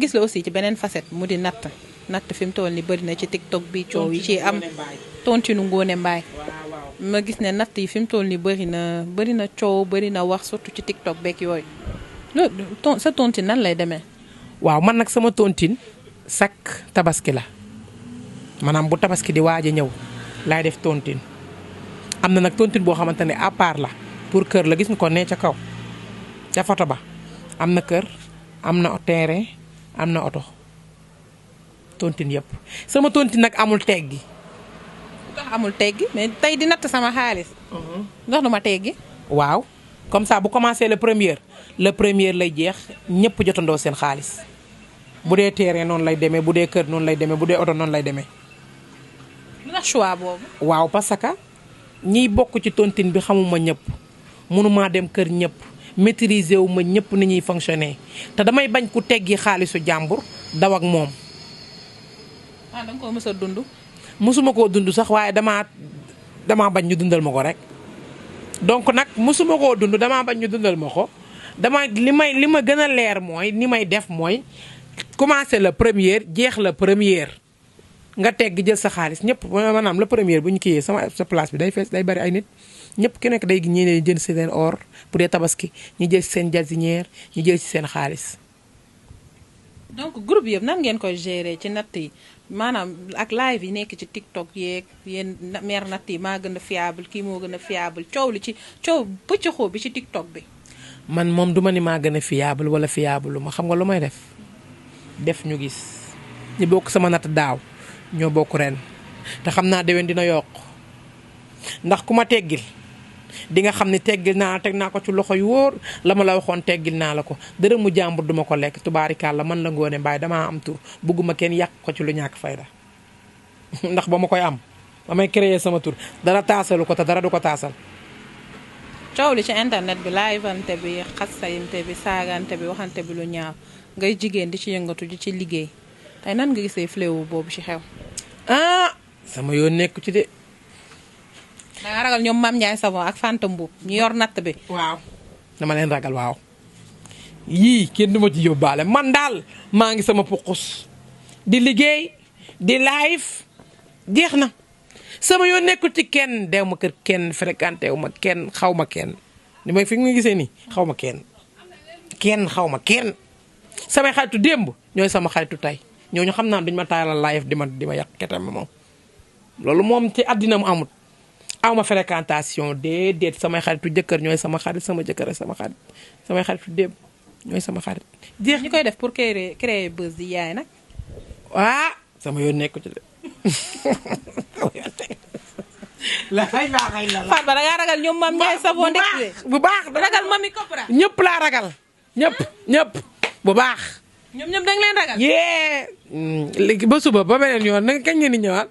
gis la aussi ci beneen facette mu di natt fi mu toll ni bëri na ci TikTok bi coow yi ci am tontinu Ngoné Mbaye ma gis ne natt yi fi mu toll ni bëri na coow bëri na wax surtout ci TikTok beeg yooyu sa tontin nan lay demee. waaw man nag sama tontin chaque tabaski la maanaam bu tabaski di waaj a ñëw laay def tontin am na nag tontin boo xamante ne à part la pour kër la gis nga ko ne ca kaw ca photo ba am na kër am na terrain am na oto tontin yëpp sama tontin nag amul teggi. ndax amul teggi mais tey di natt sama xaalis. ndax du ma teggi. waaw comme ça bu commencé le premier lay jeex ñëpp jotandoo seen xaalis bu dee terrain noonu lay demee bu dee kër noonu lay demee bu dee oto noonu lay demee. lu tax choix boobu. waaw parce que ñiy bokk ci tontine bi xamuma ñëpp mënumaa dem kër ñëpp maîtriser wu ma ñëpp ni ñuy fonctionner te damay bañ ku teggi xaalisu jàmbur daw ak moom. da nga ko mës a dund. mësuma koo dund sax waaye damaa bañ ñu dundal ma ko rek donc nag mësuma koo dund damaa bañ ñu dundal ma ko li ma gën a leer mooy ni may def mooy commencer le premier jeex la première. nga tegg jël sa xaalis ñëpp maanaam la première bu ñu kiyee sa place bi day fees day bari ay nit ñëpp ki nekk day ñi ne jël si seen or bu dee tabaski ñu jël si seen jasinière ñu jël si seen xaalis. donc groupe yëpp nan ngeen koy gérer ci natt yi maanaam ak live yi nekk ci TikTok yeeg yéen meer natt yi maa gën a fiable kii moo gën a fiable coow pëccëxoo bi ci TikTok bi. man moom du ma ni maa gën a fiable wala fiable lu ma xam nga lu may def ñu gis ñu bokk sama natt daaw. ñoo bokk ren te xam naa déwén dina yokk ndax ku ma teggil di nga xam ne teg naa ko ci loxo yu wóor la ma la waxoon teggil naa la ko dërëmu jàmbur duma ko lekk tubaarikàlla man la Ngoné Mbaye damaa am tur bugguma kenn yàq ko ci lu ñàkk fayda ndax ba ma koy am ba may créer sama tur dara taasalu ko te dara du ko taasal. coow li ci internet bi laayvante bi xasayinte bi saagante bi waxante bi lu ñaaw ngay jigéen di ci yëngatu di ci liggéey. tey nan nga gisee fléau boobu ci xew. sama yoon nekku ci de. da nga ragal ñoom Mame Ndiaye Savon ak Fanta Mboup ñu yor natt bi. waaw dama leen ragal waaw. yii kenn du ma ci yóbbaale man daal maa ngi sama puqus di liggéey di live jeex na sama yoon nekkul ci kenn dew ma kër kenn fréquenté wu ma kenn xaw ma kenn li may fi nga gisee nii xaw ma kenn xaw ma kenn samay xaritu démb ñooy sama xaritu tey. ñooñu xam naa duñ ma taalal live di ma yàq ketam moom loolu moom ci àddina mu amut aw ma fréquentation déedéet samay xaritu jëkkër ñooy sama xarit sama jëkkër sama xarit samay xaritu démb ñooy sama xarit. jeex ñu koy def pour créer buzz di yaay nag. sama yoon nekku ci de. Fatba da ngaa ragal ñoom Mame Ndiaye Savon bu baax ragal Mamy Cobra. ñëpp laa ragal ñëpp bu baax. ñoom da nga leen ragal. léegi ba suba ba beneen yoon nag kañ ngeen di ñëwaat.